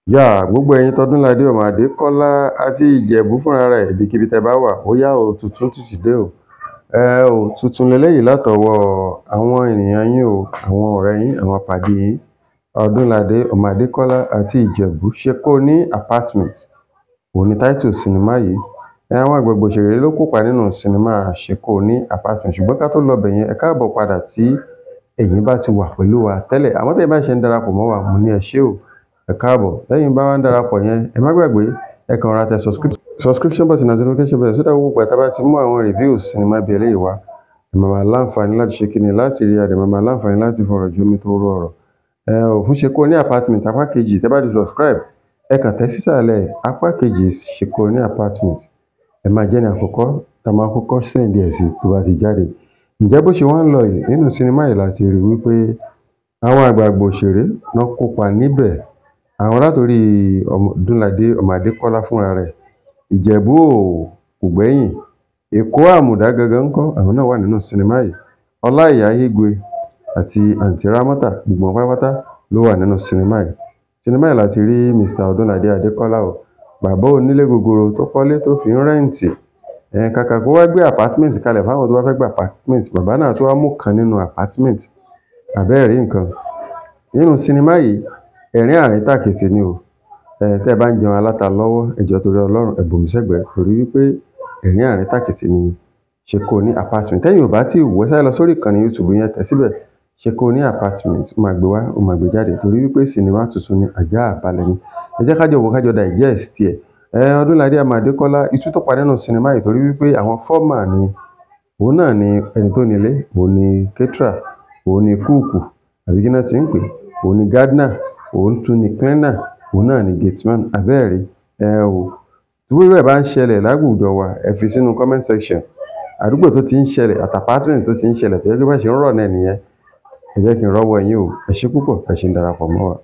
Yá gbogbo ẹ̀yin tọdúnládé ọmọ Adékọ́lá àti Ìjẹ̀bú fúnra rẹ̀, ibikíbi tẹ́ bá wà, ó yá o, tuntun tún dé o. Ẹ ò tuntun leléyìí látọwọ́ àwọn ènìyàn yín o, àwọn ọ̀rẹ́ yín, àwọn pàdé yín, Ọdúnládé ọmọ Adékọ́lá àti Ìjẹ̀bú ṣe kó ní apartment. Òun ni title sinimá yìí. Ẹ àwọn àgbàgbà òṣèré ló kópa nínú sinimá ṣe kó ní apartment. Ṣùgbọ́n ká tó lọ bẹ̀ yẹn, ẹ káàbọ̀ padà tí ẹ̀yin bá ti wà pẹ̀lú wa tẹ́lẹ̀. Àmọ́ tẹ́yin bá ṣe ń darapọ̀ mọ́ wa, mo ní ẹ ṣé o, ẹ káàbọ̀. Lẹ́yìn bá wá ń darapọ̀ yẹn, ẹ má gbàgbé, ẹ kàn ra tẹ subscription button àti notification bell sódà gbogbo ìgbà tá a bá ti mú àwọn reviews sinimá bíi eléyìí wá, ẹ máa máa láǹfààní láti ṣe kíni, láti rí adẹ̀ máa máa láǹfààní láti fọ̀rọ̀ jomi tó rú ọ̀rọ̀. Ẹ ò fún ṣe kó ní apartment apá kejì. Tẹ́ bá ti subscribe, ẹ kàn tẹ́ sísàlẹ̀ apá kejì ṣe kó ní apartment. Ẹ máa jẹ́ ní àkọ́kọ́ tá a máa kọ́kọ́ send ẹ̀ sí tó bá ti jáde. Ǹjẹ́ bó ṣe wá ń lọ yìí nínú sinimá yìí láti rí wípé àwọn àgbààgbà òṣèré náà kópa níbẹ̀. Àwọn látòrí Ọdúnládé ọmọ Adékọ́lá fúnra rẹ̀, Ìjẹ̀bú ò kò gbẹ́yìn, Èkó Àmùdá gangan ńkọ́, àwọn náà wà nínú sinimá yìí. Ọláìyá Igwe àti Àǹtí Rámọ́tà, gbogbo wọn pátápátá ló wà nínú sinimá yìí. Sinimá yìí láti rí Mr. Ọdúnládé Adékọ́lá o, bàbá onílé gogoro tó kọ́lé tó fi ń rent. Ẹ̀ kàkà kó wá gbé apartment kalẹ̀ fáwọn tó bá fẹ́ gba apartment, bàbá náà tó wá mú kan nínú apartment. Àbẹ́ẹ̀ rí nǹkan. Nínú sinimá yìí, ẹ̀rín àríntàkìtì ni o. Ẹ̀ tẹ́ ẹ bá ń jẹun aláta lọ́wọ́, ẹ jọ̀ọ́ torí Ọlọ́run, ẹ bòmí sẹ́gbẹ̀ẹ́ torí wípé ẹ̀rín àríntàkìtì ni ṣe kó ní apartment. Tẹ́yin ò bá tí wò, ẹ sáré lọ sórí ìkànnì YouTube yẹn, tẹ̀ síbẹ̀ ṣe kó ní apartment, ó máa gbé wá, ó máa gbé jáde torí wípé sinimá tuntun ni, àjá àbálẹ̀ ni. Ẹ jẹ́ ká jọ wò, ká jọ digest ẹ̀. Ẹ Ọdúnládé ọmọ Adékọ́lá, itú tó pa nínú sinimá yìí torí wípé àwọn foreman ni, òun náà ni ẹni tó nílé, òun ni caterer, òun ni kúùkù, àbí kí náà ti ń pè é, òun ni gardener, òun tún ni cleaner, òun náà ni gateman. Àbẹ́ẹ̀ rí. Ẹ ò tí irú ẹ̀ bá ń ṣẹlẹ̀ láwùjọ wa, ẹ fi sínú comment section. Àdúgbò tó ti ń ṣẹlẹ̀ àti apartment tó ti ń ṣẹlẹ̀ tó jẹ́ pé bá ṣe ń rọ̀ náà nìyẹn. Ẹ jẹ́ kí n rọ́wọ́ yín o. Ẹ ṣé púpọ̀, ẹ ṣé ń darapọ̀ mọ́ wa.